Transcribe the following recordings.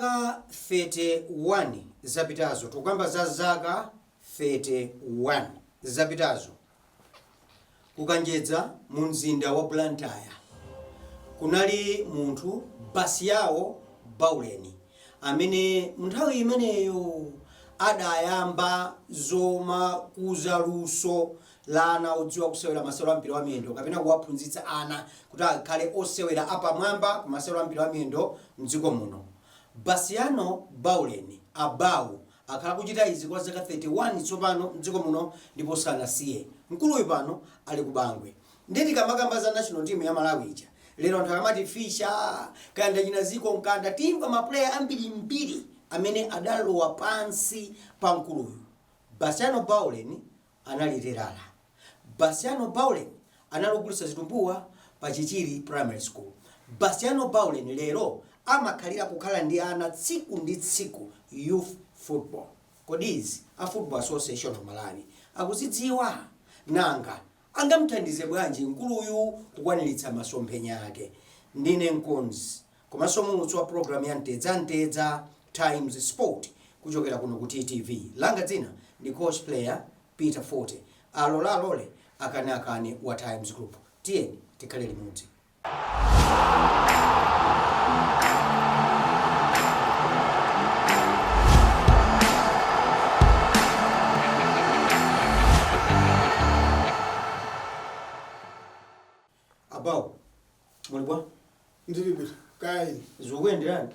Zaka 31 zapitazo, tikukamba za zaka 31 zapitazo, ku Kanjedza mu mzinda wa Blantyre kunali munthu Basiyawo Bauleni amene munthawi imeneyo adayamba zomakuza luso la ana odziwa kusewera masewero a mpira wa miyendo kapena kuwaphunzitsa ana kuti akhale osewera apamwamba ku masewero a mpira wa miyendo mdziko muno. Basiano Bauleni, a Bau, akhala akuchita izi kwa zaka 31 tsopano mdziko muno ndipo sanasiye. Mkuluyu pano ali ku Bangwe. Ndiye tikamakamba za national team ya Malawi ija, lero anthu akamati Fischer, kaya ndi achina Ziko Mkanda, timva ma player ambirimbiri amene adalowa pansi pa mkuluyu. Basiano Bauleni anali telala. Basiano Bauleni anali ogulitsa zitumbuwa pa Chichiri Primary School. Basiano Bauleni lero amakhalira kukhala ndi ana tsiku ndi tsiku youth football. Kodi izi a Football Association of Malawi akuzidziwa? Nanga angamuthandize bwanji mkuluyu kukwaniritsa masomphenya ake? Ndine mkonzi komanso muulutsi wa program ya Mtedza Mtedza Times Sport kuchokera kuno ku TTV. Langa dzina ndi coach player Peter Forte. Alola alole, akane akane wa Times Group. Tiyeni tikhale limodzi. Abau, muli bwa? Ndili bwino. Kaya inu? Zikukuyenderani?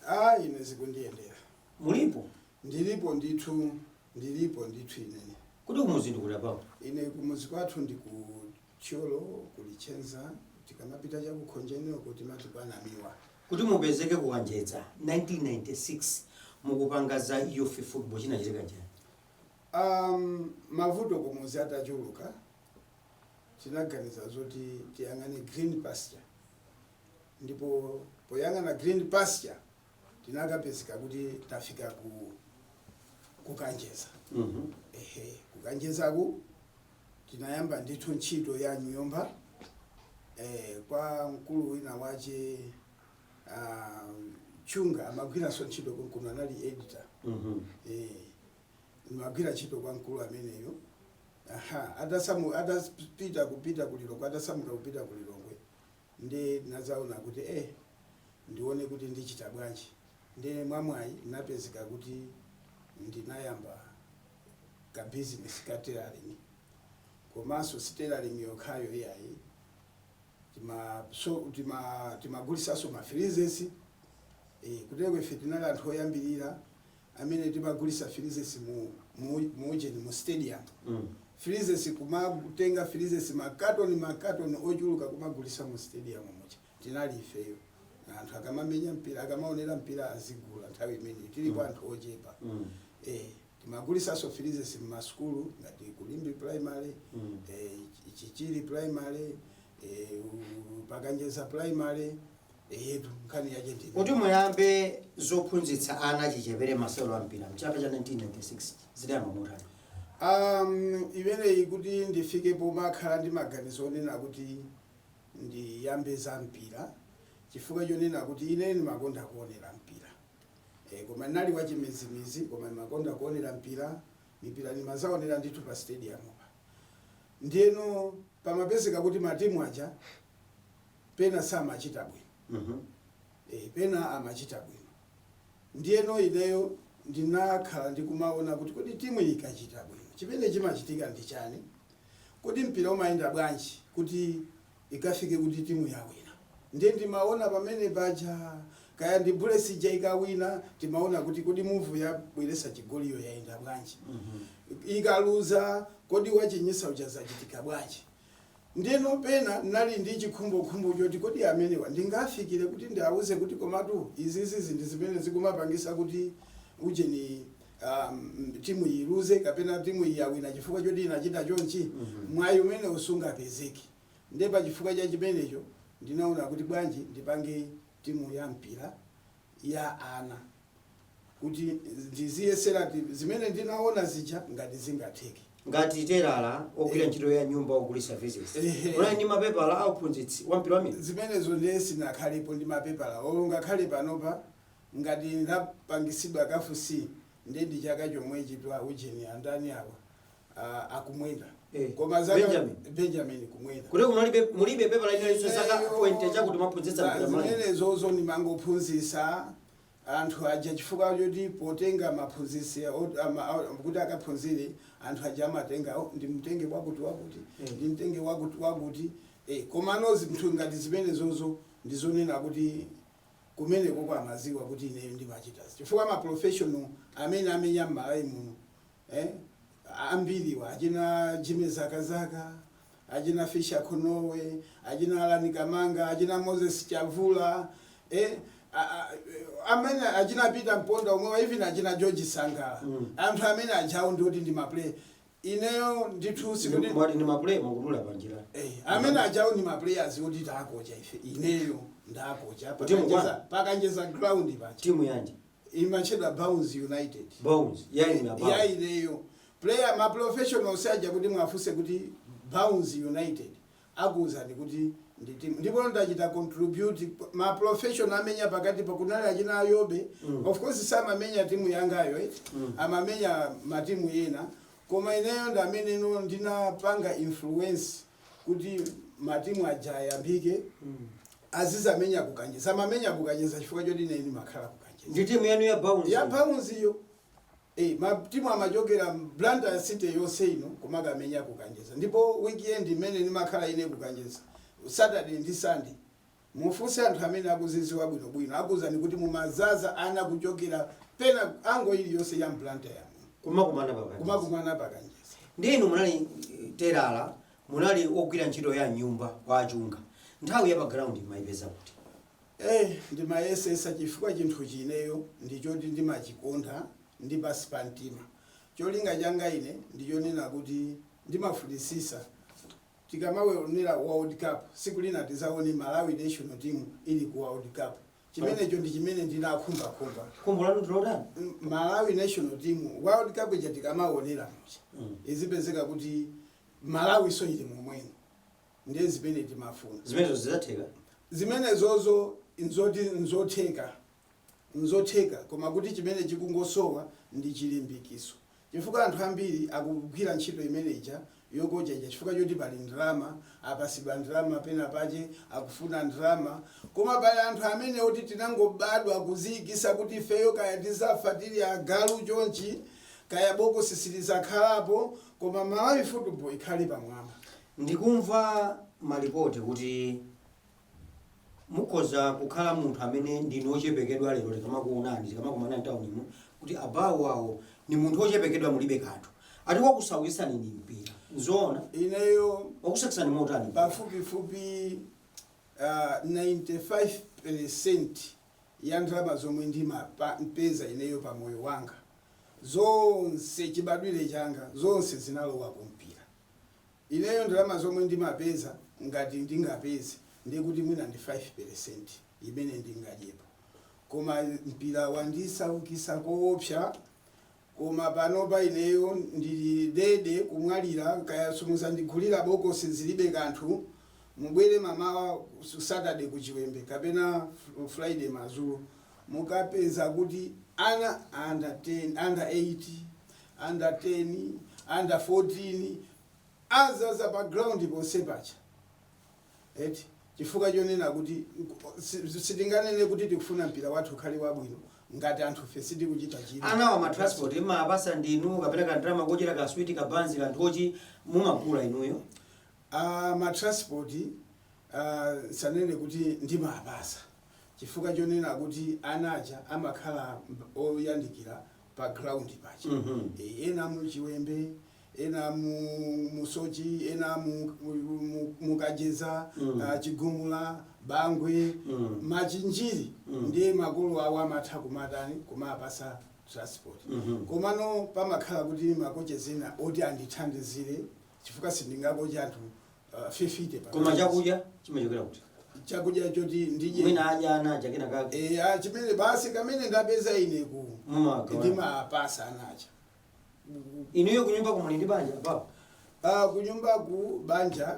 Ah, ine zikundiyendera. Mulipo? Ndilipo ndithu, ndilipo ndithu inene. Kodi kumuzi ndi kuti abau? Ine kumuzi kwathu ndi ku Thyolo, ku Lichenza, tikamapita cha ku Khonjeni uko timati kwa Namiwa. Kuti mupezeke ku Kanjedza 1996 mukupanga za youth football chinachitika nchani? Mavuto kumuzi atachuluka, tinaganiza zoti tiyang'ane green pasture ndipo poyang'ana green pasture tinakapezeka kuti tafika ku kukanjeza. Ehe, kukanjezaku tinayamba ndithu ntchito ya nyumba kwa mkulu wina wache Chunga, amagwiranso ntchito konkuno, anali editor. Ndimagwira ntchito kwa mkulu ameneyo. Aha, atasamu atapita kupita ku Lilongwe, atasamuka kupita ku Lilongwe, ndi nazaona kuti ndione kuti ndichita bwanji. Ndi mwamwayi napezeka kuti ndinayamba ka business ka tailoring, komanso si tailoring yokhayo iyayi, tima so tima timagulisanso ma freezers. Kutero ife tinali anthu oyambirira amene timagulisa freezers mu ujeni, mu stadium. Freezers, kumatenga freezers makatoni makatoni ochuluka kumagulisa mu stadium muja. Tinali ifeyo. Anthu akamamenya mpira, akamaonera mpira azigula. Nthawi imeneyi tilipo anthu ochepa. Timagulisanso freezers mmasukulu ngati ku Limbe Primary, Chichiri Primary, Pakanjeza Primary. Eyetu, nkhani yache ndi Kuti muyambe zophunzitsa ana achichepere masewero a mpira mchaka cha 1996 zidayamba motani? Imeneyi kuti ndifike pomakhala ndi maganizo onena kuti ndiyambe za mpira, chifukwa chonena kuti ine ndimakonda kuonera mpira, koma ndinali wachimizimizi, koma ndimakonda kuonera mpira. Mipira ndimazaonera ndithu pa stadium pa. Ndiyeno pamapezeka kuti matimu aja pena samachita bwino, pena amachita bwino. Ndiyeno ineyo ndinakhala ndikumaona kuti kodi timu iyi ikachita bwino chimene chimachitika ndi chani? Kodi mpira umayenda bwanji kuti ikafike kuti timu yawina? Ndiye ndimaona pamene paja, kaya ndi Bullets ija ikawina, timaona kuti kodi move yabweresa chigoliyo yayenda bwanji? Ikaluza, kodi wachinyisa uja zachitika bwanji? Ndiyeno pena ndinali ndi chikhumbokhumbo choti kodi amenewa ndingafikire kuti ndiawuze kuti komatu izizizi ndi zimene zikumapangisa kuti ujeni timu iluze kapena timu iyi yawina chifukwa choti inachita chonchi. Mwayi umene usungapezeke. Ndiye pa chifukwa cha chimenecho ndinaona kuti bwanji ndipange timu ya mpira ya ana kuti ndiziyesera zimene ndinaona zija ngati zingatheke. Ngati telala ogwira ntchito ya nyumba ogulitsa freezers, munali ndi mapepala a uphunzitsi wa mpira wa miyendo? Zimenezo ndiye sinakhalepo ndi mapepala olo ngakhale panopa. Ngati ndapangisidwa CAF C, ndi chaka chomwechi twa ujeni andani awa, akumwenda. Koma zaka Benjamin. Benjamin Kumwenda. Kuti munalibe, mulibe pepa linalinso zaka 20 chakuti maphunzitsa mpira Malawi? Zimenezozo ndimangophunzitsa anthu aja chifukwa choti potenga maphunzitsi kuti akaphunzire, anthu aja amatenga, "Oh, ndimtenge wakuti wakuti, ndimtenge wakuti wakuti." Komano zinthu ngati zimenezozo ndizonena kuti kumeneko kwamaziwa kuti ineyo ndimachita, chifukwa ma professional amene amenya m'Malawi muno, ambiriwa, achina Jimmy Zakazaka, achina Fisher Konowe, achina Alani Kamanga, achina Moses Chavula, amene achina Peter Mponda omwewa, even achina George Sangala, anthu amene ajawo ndioti ndi ma player. Ineyo ndithu sikuti Mwati ndi ma player, mwakudula panjira. Amene ajawo ndi ma players oti takocha ife, ineyo ndakocha. Timu Pakanjeza, pakanjeza ground pacha. Timu yanji? Imachedwa Bounce United. Bounce yayi na Bounce? Ya ineyo. Player, ma professionals aja, kuti mwafuse kuti Bounce United, akuwuzani kuti ndi timu, ndipo ndachita contribute. Ma professional amenya pakati pakunali achina Ayobe. Of course samamenya timu yangayo, eh? Amamenya matimu ena, koma ineyo ndi ameneno ndinapanga influence kuti matimu aja ayambike, azizamenya kukanjeza. Amamenya kukanjeza chifukwa choti ine ndimakhala kukanjeza. Ndi timu yanu ya Bounce? Ya Bounce iyo. Matimu amachokera Blantyre city yonse ino kumakamenya kukanjeza, ndipo weekend imene ndimakhala ine kukanjeza, Saturday ndi Sunday, mufunse anthu amene akuziziwa bwinobwino, akuwuzani kuti mumazaza ana kuchokera pena ango iliyonse ya Blantyre Kumakumana pakanjeza? Kumakumana pakanjeza. Ndi inu munali terala, munali ogwira ntchito ya nyumba kwa achunga, nthawi ya pa ground mayipeza kuti? Ndimayesesa chifukwa chinthu chineyo ndichoti ndimachikonda ndi pasi pa mtima. Cholinga changa ine ndichonena kuti ndimafunisisa tikamaonera World Cup, siku lina tizaone Malawi national team ili ku World Cup. Chimenecho ndi chimene ndinakhumbakhumba. Khumbo lanu ndilotani? Malawi national team World Cup ija tikamaonera mucha, izipezeka kuti Malawi so ili momwemo. Ndiye zimene timafuna. Zimenezo zidzatheka? Zimenezozo nzoti nzotheka, nzotheka, koma kuti chimene chikungosowa ndi chilimbikiso, chifukwa anthu ambiri akugwira ntchito imeneja yokocha ija chifukwa choti pali ndalama, apasidwa ndalama pena pache, akufuna ndalama. Koma pali anthu amene oti tinangobadwa kuziyikisa kuti ifeyo kaya tizafa tili agalu chonchi, kaya bokosi silizakhalapo, koma Malawi football ikhale pamwamba. Ndikumva malipoti kuti mukhoza kukhala munthu amene ndinu ochepekedwa lero tikamakuonani, tikamakumana mtaunimu, kuti abawo awo ni munthu ochepekedwa, mulibe kanthu, ati wakusaukitsani ni mpira. Nzoona? Ineyo? Wakusaukitsani motani? Pafupifupi 95% ya ndalama zomwe ndimapeza ineyo pa moyo wanga, zonse chibadwire changa, zonse zinalowa kumpira. Ineyo ndalama zomwe ndimapeza, ngati ndingapeze, ndikuti mwina ndi 5% imene ndingadyepo, koma mpira wandisaukisa koopsa. Koma panopa ineyo ndili dede kumwalira, kaya simuzandigulira bokosi, zilibe kanthu. Mubwere mamawa Saturday ku Chiwembe kapena Friday madzulo, mukapeza kuti ana under 10, under 8, under 10, under 14 azaza pa ground ponse pacha, eti, chifukwa chonena kuti sitinganene kuti tikufuna mpira wathu ukhale wabwino ngati anthu fe sitikuchita chinthu. Anawa ma transport mumapasa ndinu, kapena kandrama kochera, kaswiti, kabanzi, kanthochi mumagula inuyo? Ma transport, sanene kuti ndimapasa, chifukwa chonena kuti anaja amakhala oyandikira pa ground pacha. Ena mu Chiwembe, ena mu Musochi, ena mu Kajeza, Chigumula, Bangwe, Machinjiri. Ndiye makolo awo amatha kumatani, kumapasa transport. Komano pamakhala kuti makoche ena oti andithandizire, chifukwa sindingakoche anthu 50 pa Koma chakudya chimachokera kuti? Chakudya choti ndidye? Mwina adya ana aja kena kake. Chimene basi kamene ndapeza ine ku Mumagawana. ndimapasa anacha. Inuyo kunyumba kumuli ndi banja apapo? Kunyumbaku banja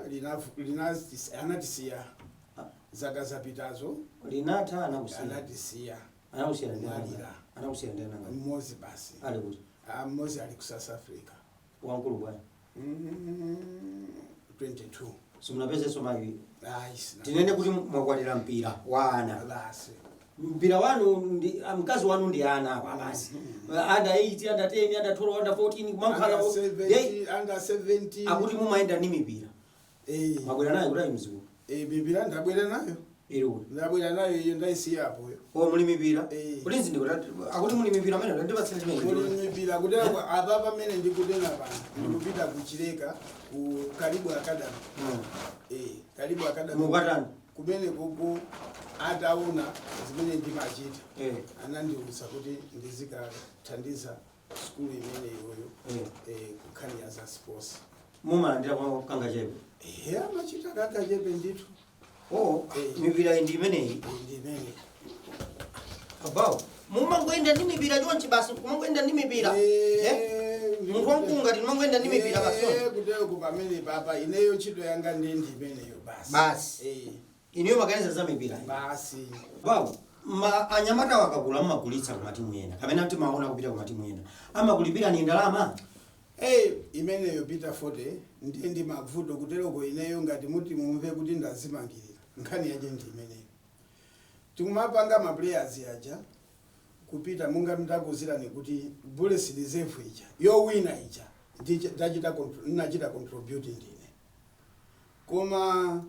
anatisiya zaka zapitazo. Linatha, anakusiya? Anatisiya. Anakusiyana ndi Mwalira. Anakusiyana ndi ananga? Mmodzi basi. Ali kuti? Ah, mmodzi ali ku South Africa. Wamkulu bwana? 22. Simunapezenso mayi? Ayi, sina. Tinene kuti mwakwatira mpira wa ana? Basi. Mpira wanu ndi mkazi wanu ndi ana apa basi, under 8, under 10, under 12, under 14, kumakhala Under 17, under 17. Akuti mumayenda ndi mipira. Eh. Mwabwera nayo kuti mzikulu? Eh, mipira ndabwera nayo. Ili kuti? Ndabwera nayo, iyo ndayisiyapo yo. O, muli mipira? Eh. Kuti nzindiko akuti muli mipira amene ndipatsira Muli chimene. mipira kutera apa pamene ndikunena pano, ndikupita kuchileka ku Karibu Academy. Eh, Karibu Academy. Mukatani? Kumene koko ataona zimene ndimachita, anandiwuza kuti ndizikathandiza sukulu imene iyoyo, eh, kukhani ya za sports. Mumalandira kwa kanga chepe? Ehe, amachita kakachepe ndithu. O. Eh. Mipira iyi ndi imeneyi? Ndi imene. Abawo, mumangoenda ndi mipira chonchi basi, kumangoenda ndi mipira, eh? Munthu wamkulu ngati mumangoenda ndi mipira basi chonchi? Kutereko pamene papa ineyo ntchito yanga ndi imeneyo basi. Basi. Eh. Ineyo maganiza za mipira. Basi. Bawo, ma anyamata wakakula mmagulitsa ku matimu ena kapena timaona kupita ku matimu ena, amakulipirani ndalama? Hey, imeneyo Peter 40 ndiye ndi mavuto kutereko. Ineyo ngati muti mumve kuti ndazimangirira, nkhani yache ndi imeneyo. Tikumapanga ma players aja kupita, munga mtakuzirani kuti Bullets reserve ija yowina ija ndachita contribute ndine, koma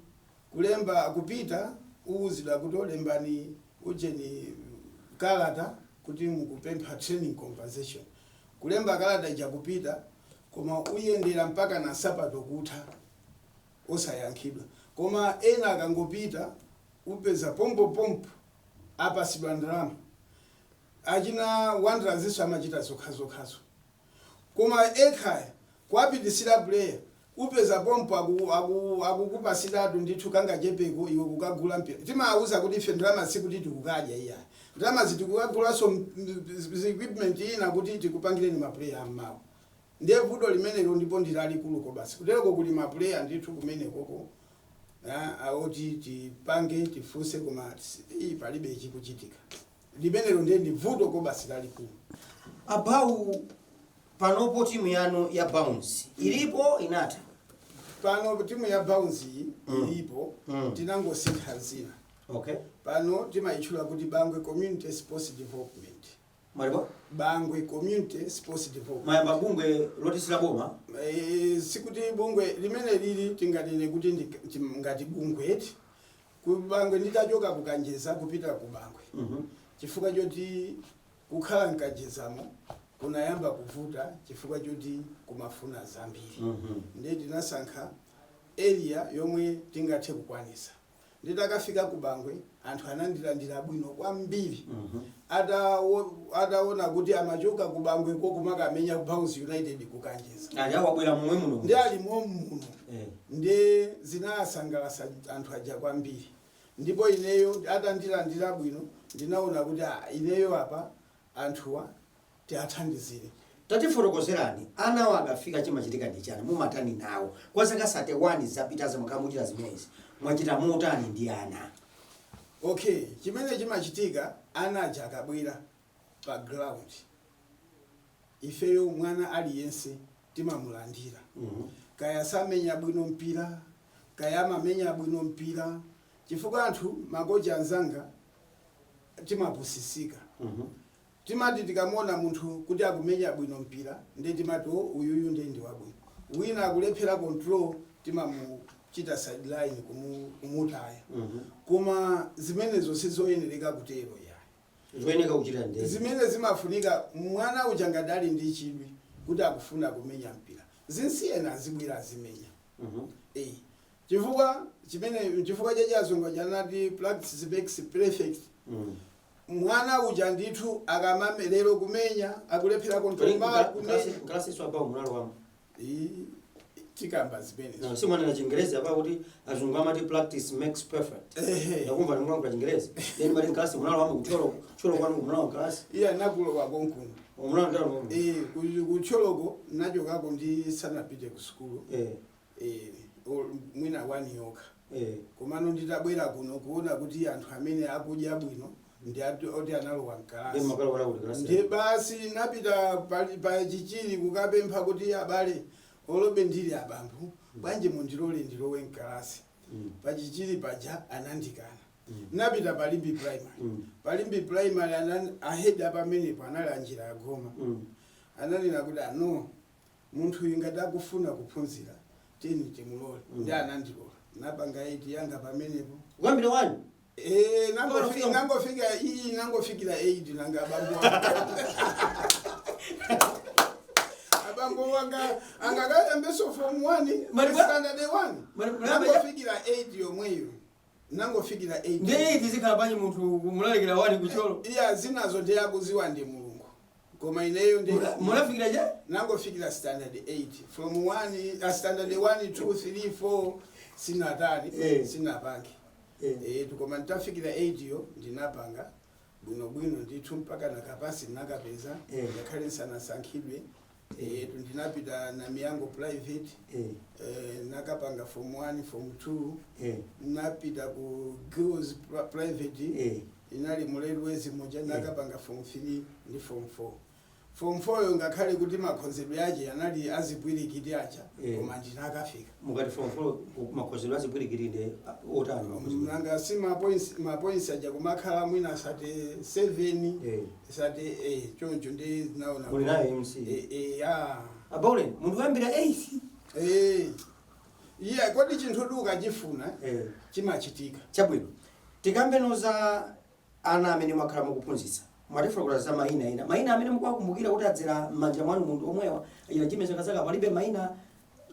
kulemba kupita uwuzidwa kuti olembani ujeni kalata kuti mukupempha training compensation. Kulemba kalata ija kupita, koma uyendera mpaka na sapato kutha osayankhidwa. Koma ena akangopita upeza pompo pompo apasidwa ndalama. Achina Wanderers amachita zokhazokhazo, koma ekhaya kuapitisira player upeza pompo akukupasiratu ndithu kangachepeko iwe kukagula mpira. Timawuza kuti ife ndalama sikuti tikukadya iya, ndalama zitikukagulanso equipment ina kuti tikupangireni ma player ammawa. Ndiye vuto limenelo ndipo ndilalikuluko basi. Kutereko kuli ma player ndithu kumenekoko oti tipange tifunse, koma iyi palibe chikuchitika. Limenelo ndiye ndi vuto ko basi lalikulu. Abawu, panopo timu yanu ya Bounce ilipo, inatha? Pano timu ya Bounce iyi ilipo. Tinangosintha zina. Pano timayitchula kuti Bangwe Community Sports Development. Mwalipo? Bangwe Community Sports Development. Mayamba bungwe lotisira boma? Eh, sikuti bungwe limene lili tinganene kuti ngati bungwe ku Bangwe. Nditachoka kukanjeza kupita ku Bangwe, chifukwa choti kukhala mkanjezamo kunayamba kuvuta chifukwa choti kumafuna zambiri, ndiye tinasankha area yomwe tingathe kukwanisa. Nditakafika ku Bangwe anthu anandilandira bwino kwambiri. Ataona kuti amachoka ku Bangweko kumakamenya ku Bounce United kukanjeza. Ali awabwera momwe muno. Ndi alimo muno. Ndi zinasangalatsa anthu aja kwambiri, ndipo ineyo atandilandira bwino ndinaona kuti ah, ineyo apa anthuwa tiathandizire. Tatifotokozerani, anawo akafika chimachitika ndi chani? Mumatani nawo kwa zaka 31 zapitazo mukamuchita zimenezi? Mwachita motani ndi ana? Okay, chimene chimachitika, ana aja akabwera pa ground, ifeyo mwana aliyense timamulandira. Kaya samenya bwino mpira, kaya amamenya bwino mpira, chifukwa anthu makocha anzanga timapusisika. Timati tikamuona munthu kuti akumenya bwino mpira ndi timati, "Oh, uyuyu ndiye ndi wabwino." Wina akulephera control, timamuchita sideline, kumutaya. Koma zimenezo sizoyenereka kutero ya. Zoyeneka kuchita ndi Zimene zimafunika, mwana uja ngati ali ndi chidwi kuti akufuna kumenya mpira, zinsiyena azibwera azimenya. Eh, chifukwa chimene chifukwa chachazungu chanati "Practice makes perfect." Mwana uja ndithu akamamelero kumenya akulephera control ma kumenya. Nkalasiso abawo munalowamo? Tikamba zimenezo. No, simwanena Chingerezi apa kuti azungu amati "Practice makes perfect." Ehe. Ndakumva ndikulankhula Chingerezi, then mati nkalasi munalowamo kutcholo, tcholo kwanu munalowa nkalasi? Iye anakulowa konkuno. Munalowa ndalo? Eh, kutcholoko nachokako ndi sanapite ku sukulu. Eh, mwina wani yokha. Komano nditabwera kuno kuona kuti anthu amene akudya bwino Ndi oti analowa mkalasi. Ndi makalo kuti kalasi. Ndiye basi napita pa Chichiri kukapempha kuti, abale, olobe ndili abambo, bwanji mundilole ndilowe mkalasi? Pachichiri paja anandikana. Napita Palimbi Primary. Palimbi Primary a head apamenepo anali Anjira Agoma. Ananena kuti, ano munthu uyu ngati akufuna kuphunzira, tini timulole. Ndi anandilola, napanga 8 yanga pamenepo. Kuyambira 1? Eh, nangofika iyi, nangofikira 8. Nanga abambo wanga, abambo wanga angakayambeso form 1? Standard 1. Nangofikira 8 yomweyo, nangofikira 8. Ndiye tizikhala panyi munthu mulalikira 1 kucholo? Iya, zinazo ndiyakuziwa ndi Mulungu, koma ineyo ndi Munafikira cha? Nangofikira standard 8, from 1, standard 1, 2, 3, 4 sinatani. Sinapange. Koma nditafikira 8 yo ndinapanga bwinobwino ndithu mpaka nakapasi nakapeza. Ngakhale nsanasankhidwe, ndinapita na Miyango Private. Nakapanga form 1, form 2. Napita ku Girls Private. Inali mulelwezi muja. Nakapanga form 3 ndi form 4. Form 4 yo, ngakhale kuti makhozedwe ache anali azipwirikiti acha, koma ndinakafika. Mukati form 4, makhozedwe azipwirikiti ndi otani makhozedwe? Nanga si ma points aja kumakhala mwina 37, sati choncho, ndi naona. Muli nayo MC? Ya. Abauleni, munthu kuyambira 8? Iya, kodi chinthu ukachifuna chimachitika. Chabwino, tikambeno za ana amene mwakhala mukuphunzitsa. Mwatifotokoza za mayina ena, mayina amene mukuwakumbukira kuti adzera m'manja mwanu munthu omwewa ila Jimmy Zakazaka, palibe mayina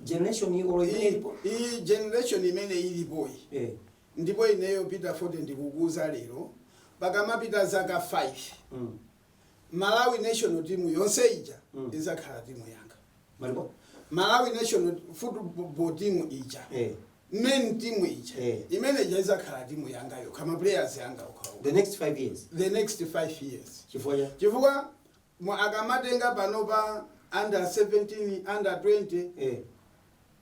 generation olo imene ilipo? Iyi generation imene ilipoyi, ndipo ineyo Peter Forte ndikukuza lero, pakamapita zaka 5, Malawi national team yonse ija izakhala timu yanga. Malipo? Malawi national football team ija, main team ija, imene ija izakhala timu yanga yokha, ma players yanga okhaokha. The next 5 years? The next 5 years. Chifukwa cha? Chifukwa akamatenga panopa under 17, under 20,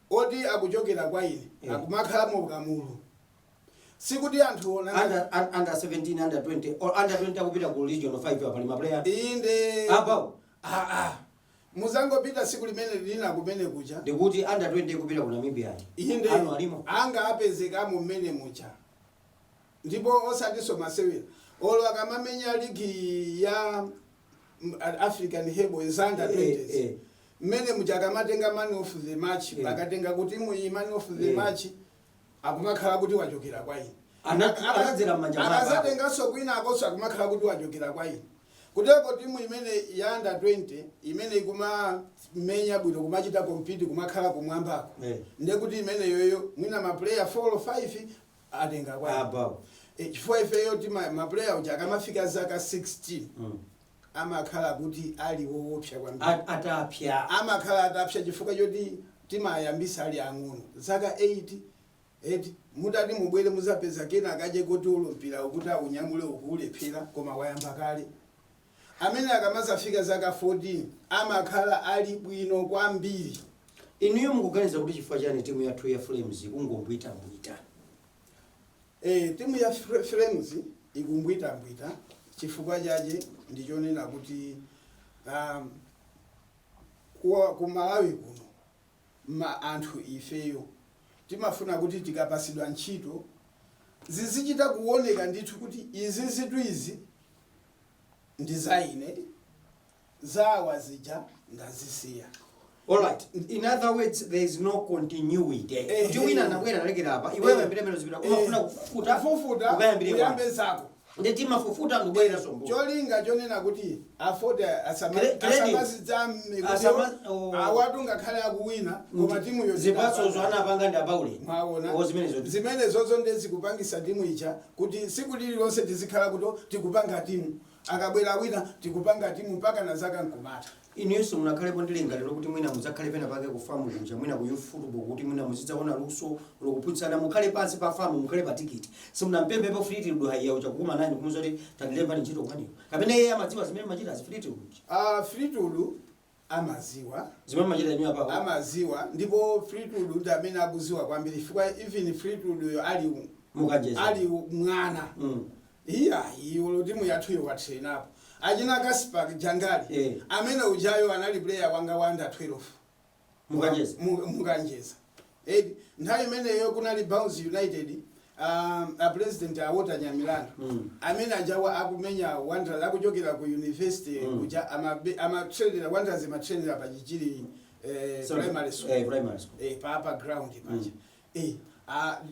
oti akuchokera kwa ine, akumakhalamo kamulu, sikuti anthu ona. Under 17, under 20 or under 20 akupita ku regional 5, pali ma player? Inde. Apawo? Ah, ah. Muzangopita siku limene lina kumene kucha. Ndikuti under 20 ikupita ku Namibia? Inde. Ano alimo? Anga apezekamo mmene mucha, ndipo osatinso masewera, olo akamamenya ligi ya African Hebo za under 20s, mmene mucha akamatenga man of the match, akatenga kuti muyi man of the match, akumakhala kuti wachokera kwa ine. Anadzera m'manja mwako. Akazatenganso kwina akonso, akumakhala kuti wachokera kwa ine. Kuteko timu imene ya under 20 imene ikumamenya bwino, kumachita compete, kumakhala kumwambako, ndekuti imene yoyo mwina ma player 4 or 5 atenga kwa ine. Apawo? Chifukwa ifeyo ti ma player uja akamafika zaka 16, amakhala kuti ali woopsa kwambiri. Atapya. Amakhala atapsa, chifukwa choti timayambisa ali ang'ono, zaka 8 8. Mutati mubwere muzapeza kena akache kuti ulo mpira ukuti aunyamule ukuulephera, koma wayamba kale. Amene akamazafika zaka 14 amakhala ali bwino kwambiri. Inuyo mukuganiza kuti chifukwa chani timu yathu ya Flames ikumbwitambwita? Timu ya Flames ikumbwitambwita chifukwa chache ndichonena kuti ku Malawi kuno ma anthu ifeyo timafuna kuti tikapasidwa ntchito zizichita kuoneka ndithu kuti izi zitu izi ndi za ine, zawa zija ndazisiya. Alright, in other words, there is no continuity. Kuti wina anabwera nalekera apa, iweyo yambire mene zipita, umafuna kufufuta. Kufufuta. Ukayambire. Kuyambe zako. Ndi timafufuta ndikubwerera sombo. Cholinga chonena kuti afote Credit. asamazidzame Oh. awatu ngakhale akuwina, koma timuyo zipatsozo anapanga ndi abauleni. Mwaona? O, zimenezo. Zimene zozo ndezikupangisa timu ija kuti siku lililonse tizikhala kuti tikupanga timu, akabwera wina tikupanga timu, mpaka na zaka nkumata. Inuyonso munakhalepo ndi lingaliro kuti mwina mudzakhale pena pake ku FAM kuja, mwina ku youth football, kuti mwina muzidzaona luso lokuphunzitsana, mukhale pansi pa FAM, mukhale pa tikiti? Simunampemphepo Fleetwood Haiya uja kukuma nani kumuza kuti tandilembani ntchito kwaniyo, kapena iye amadziwa zimene machita azi Fleetwood uja? Fleetwood amaziwa. Zimene machita inuyo apapo? Amaziwa, ndipo Fleetwood ndi amene akuziwa kwambiri, chifukwa even Fleetwood yo ali Mukanjeza. ali mwana. Iya, iwo timu yathuyo watrainapo achina Kaspak Jangali. Amene ujayo anali player wanga wa under 12. Mukanjeza. Mukanjeza edi. Nthawi imeneyo kunali Bounce United, a president awota Nyamilandu. Amene ajawa akumenya Wanderers, akuchokera ku university kuja amatrainera Wanderers, imatrainera pachichiri primary school. Primary school. Pa ground paja.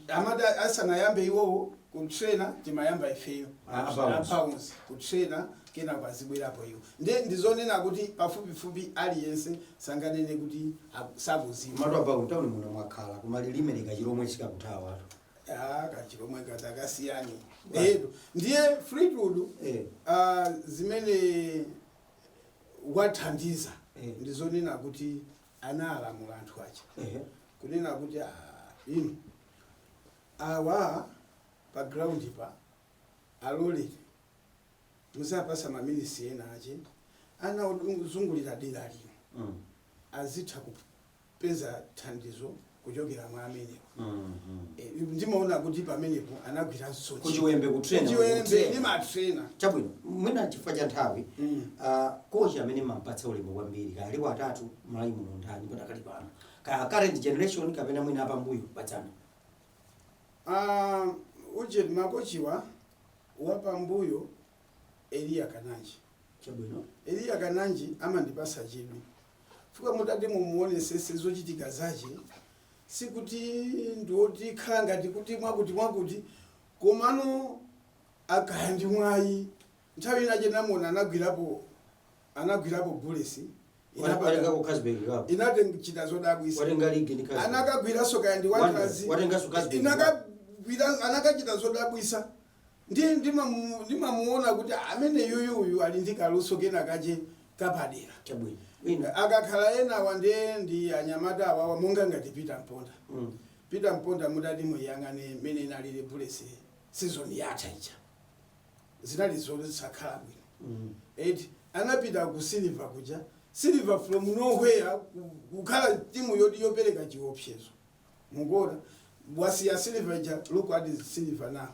Amati asanayambe iwowo kutraina, timayamba ifeyo. Ah, a Bounce. A Bounce kutraina, kenako azibwerapo iwo. Nde ndizonena kuti pafupifupi aliyense sanganene kuti sakuziwa. Matu aba mtawuni muno mwakhala, koma lilime kachilomwe chikakuthawa. Ah, kachilomwe katakasiyani. Edo ndiye Fleetwood. Zimene wathandiza ndizonena kuti analamula anthu aja kunena kuti, inu awa pa ground pa alolere muzapasa maminisi ena ache ana uzungulira dera lino azitha kupeza thandizo kuchokera mwa amenewo. Ndimaona kuti pamenepo anagwiranso. Kuchiwembe kutraina. Kuchiwembe. Kutraina. Ndimatraina. Chabwino, mwina chifukwa cha nthawi, kochi amene mampatsa ulemu kwambiri, kaya alipo atatu Malawi muno, ndani padakali pano, kaya current generation kapena mwina apambuyo padzana? Uje makochiwa wapambuyo, Eliya Kananji. Eliya Kananji amandipasa chidwi fuka mutati mumuonesese zochitika zache, sikuti ndiwoti khala ngati kuti mwakuti mwakuti, komano akaya ndi mwayi. Nthawi inache namuona anagwirapo Bullets. Watenga ku Carlsberg Cup. Inatengachita zodabwisa. Watenga league ndi Carlsberg. Anakagwiranso kaya ndi Wanderers. Watenganso Carlsberg. Inakagwira, anakachita zodabwisa. Ndi ndimamuona kuti amene yuyuyu ali ndi kaluso kena kache kapadera. Chabwino, wina? Akakhala enawa ndiye ndi anyamata awawa, monga ngati Peter Mponda. Peter Mponda, mudati muyang'ane mmene inalili Bullets season yatha ija, zinali zosakhala bwino. Eti anapita ku Silver kuja, Silver from nowhere kukhala timu yoti yopereka chiopsezo. Mukuona wasiya Silver ija, look at Silver now,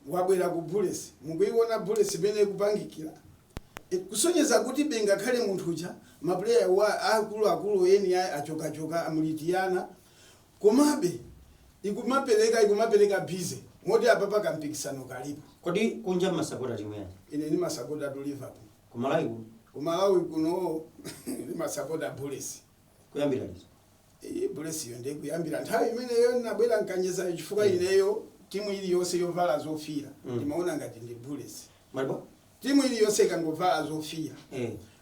wabwera ku Bullets. Mukuiona Bullets imene ikupangikira. Kusonyeza kuti bengakhale munthu uja maplayer wa akuluakulu eni achokachoka amulitiyana, komabe ikumapereka busy moti apa pakampikisano kalipo. Kodi kunja mmasapota timu yanji? Ine ndimasapota tu Liverpool. Kumalawi kuno? Kumalawi kuno ndimasapota Bullets. Kuyambira liti? Iyi Bullets iyo ndikuyambira nthawi imeneyo nabwera mkanjezayo, chifukwa ineyo timu iliyonse yovala zofira ndimaona ngati ndi Bullets. Malipo. Timu iliyonse ikangovala zofira,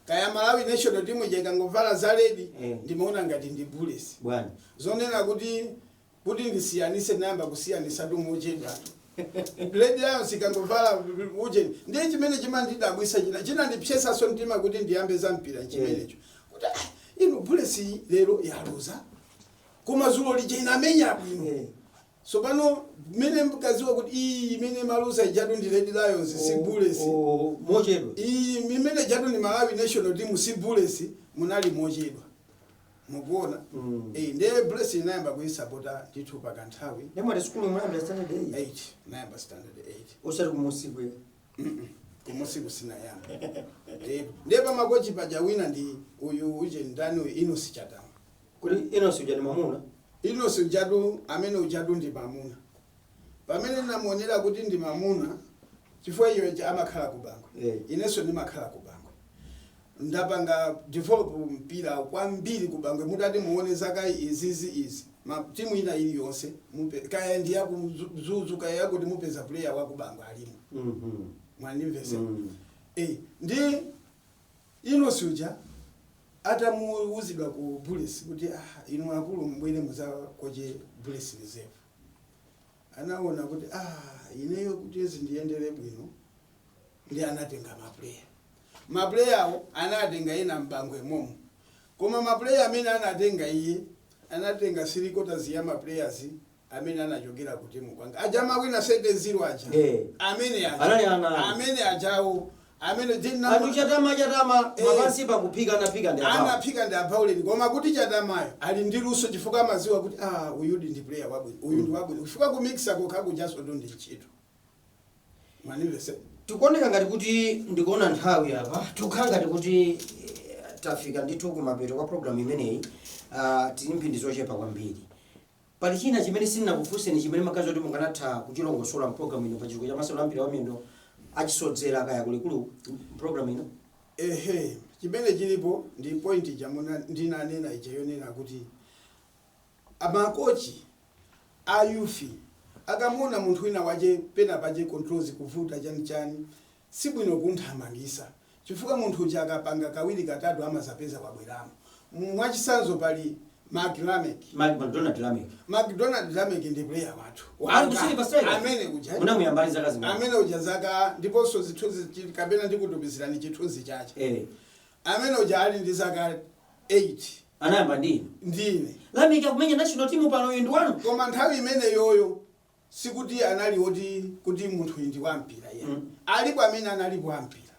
kaya Malawi national team ija ikangovala za red, ndimaona ngati ndi Bullets. Bwanji? Zonena kuti ndisiyanise, nayamba kusiyanisa tumuchedwa Red Lions ikangovala uje. Ndiye chimene chimandidabwisa, china chinandipyesaso mtima kuti ndiyambe za mpira chimenecho, kuti inu Bullets lero yaluza, koma zulo lija inamenya bwino. So pano mmene mkaziwa kuti iyi imene maluza ijatu ndi Red Lions, si Bullets. Oh, mochedwa. Iyi imene ijatu ndi Malawi national team, si Bullets, munali mochedwa, mukuona? Ndiye Bullets inayamba kuyisapota ndithu pakanthawi. Ndemwati sukulu munayambira standard 8? 8, nayamba standard 8. Osati kumusiku? Kumusiku sinayamba. Ndiye pamakochi paja wina ndi uyu uje, ndani uyu, Inosi Chatama. Kuti Inosi uja ndi mwamuna? Inosi ujatu, amene ujatu ndi mamuna. Pamene namuonera kuti ndi mamuna, chifukwa iyo amakhala ku Bangwe. Inenso ndimakhala ku Bangwe, ndapanga develop mpira kwambiri ku Bangwe. Mutati muone zaka izizi izi, ma timu ina iliyonse kaya ndi yaku Mzuzu, kaya yakuti, mupeza player wa ku Bangwe alimo. Mwanimvese? Ndi Inosi uja atamuuzidwa ku Bullets kuti, inu akulu mbwere muzakoche Bullets reserve, anaona kuti ineyo kuti izi ndiyendere bwino, ndi anatenga maplayer. Maplayer awo anatenga ena mbangwe momo, koma maplayer amene anatenga iye, anatenga three quarters ya maplayers amene anachokera ku timu kwanga aja mawina 7-0 aja. Amene aja. Anali ana. Amene ajawo, amene Anthu Chatama, Chatama mapansi pakuphika, anaphika ndi apawo. Anaphika ndi apauleni, koma kuti Chatamayo ali ndi luso, chifukwa amaziwa kuti uyudi ndi player wabwino, uyu ndi wabwino, chifukwa kumixa kokha kujaso ndi ntchito. Mwanimvese? Tikuoneka ngati kuti, ndikuona nthawi apa, tikukhala ngati kuti tafika ndithu kumapeto kwa program imeneyi. Tili mphindi zochepa kwambiri. Pali china chimene sindinakufunseni chimene magazi oti mukanatha kuchilongosola mpulogalamu ino pachitukuko cha masewero ampira wa miyendo achisodzera, kaya kulikulu, mpulogalamu ino? Ehe, chimene chilipo ndi point jamuna ndinanena ija yonena kuti amakochi a youth akamuona munthu wina wache pena pache controls kuvuta, chani chani, sibwino kunthamangisa, chifukwa munthu uja akapanga kawiri katatu amazapeza wabweramo. Mwachisanzo pali Mark Lamek. McDonald Lamek. McDonald Lamek ndi player wathu. Ali ku Silver Strikers? Amene uja. Munamuyambali zaka zingati? Amene uja zaka, ndiponso zithunzi kapena ndikutumizirani chithunzi chache. Amene uja ali ndi zaka 8. Anayamba ndini? Ndine. Lamek akumenya national team pano, uyu ndi wanu? Koma nthawi imene yoyo sikuti anali woti kuti munthu ndi wampira iye. Alipo amene analipo wampira,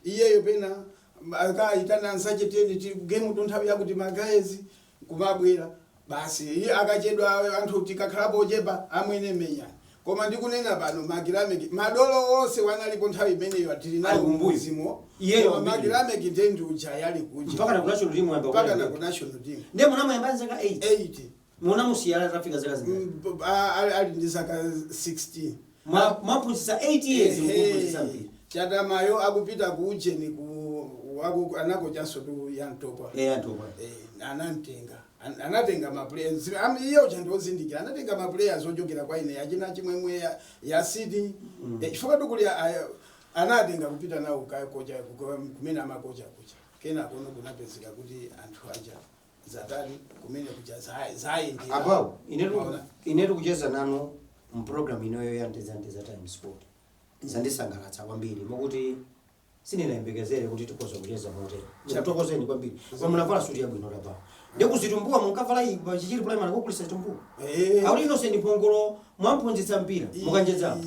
iyeyo pena akayitana anzache, "Tiyeni tili game tu nthawi yakuti magayezi," kumabwera basi. Iye akachedwa, anthu tikakhalapo ochepa, "Amwene, menyani." Koma ndikunena pano Mark Lamek, madolo onse wanalipo nthawi imeneyo tili Ali nawo kumbuyo. muzimo. Iyeyo Koma ambiri. Mark Lamek ndiye ndi uja yali kuja. Mpaka na ku national team yamba? Mpaka na ku national team. Ndiye munamuyamba zaka 8? 8. Munamusiyala atafika zaka zingati? Ali ndi zaka 16. Mwaphunzitsa 8 years, mukuphunzitsa mpira. Chatamayo akupita ku ujeni ku anakochanso tu ya Mtopwa. Eh, anthu okwa. Anamtenga. Anatenga maplayers. Iye uja ndiozindikira, anatenga maplayers ochokera kwa ine, achina Chimwemwe ya City. Chifukwa tukuli anatenga kupita nawo kakocha kumene amakocha kucha. Kenako kunapezeka kuti anthu aja zatali kumene kuja zayendera. Apapo inetu Maona? inetu kucheza nanu mpulogalamu inoyo ya Mtedza Mtedza Time Sport zandisangalatsa kwambiri, mokuti sindinayembekezere kuti tikhoza kucheza motero. Ndikutokozeni kwambiri. Koma munavala suti yabwino lapa, ndikuzitumbuwa munkavala iyi pachichiri primary kukulisa chitumbuwa. Akuti Innocent Mphongolo mwamphunzitsa mpira mukanjedzapo.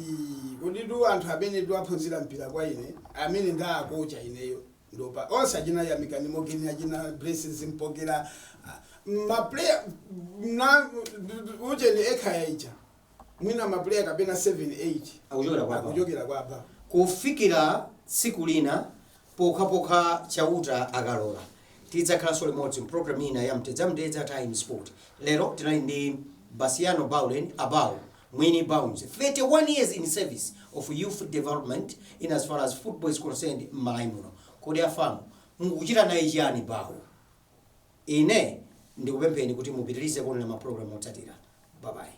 Kodi anthu amene tiwaphunzira mpira kwa ine, amene ndaakocha ineyo, ndopa onse achina Yamikani Mogeni, achina Blessings Mpokera, maplayer na ucheni ekhaya ija, mwina maplayer kapena 7 8 akuchokera kwa Abawo. Akuchokera kwa Abawo. Kufikira tsiku lina, pokhapokha Chauta akalola, tidzakhalanso limodzi mpulogalamu ina ya Mtedza Mtedza Time Sport. Lero tinali ndi Basiano Baulen Abao, mwini Bounds, 31 years in service of youth development in as far as football is concerned m'Malawi muno. Kodi afamu mukuchita naye chiyani Bawo? Ine ndikupempheni kuti mupitirize kuonera mapulogalamu otsatira. Bye bye.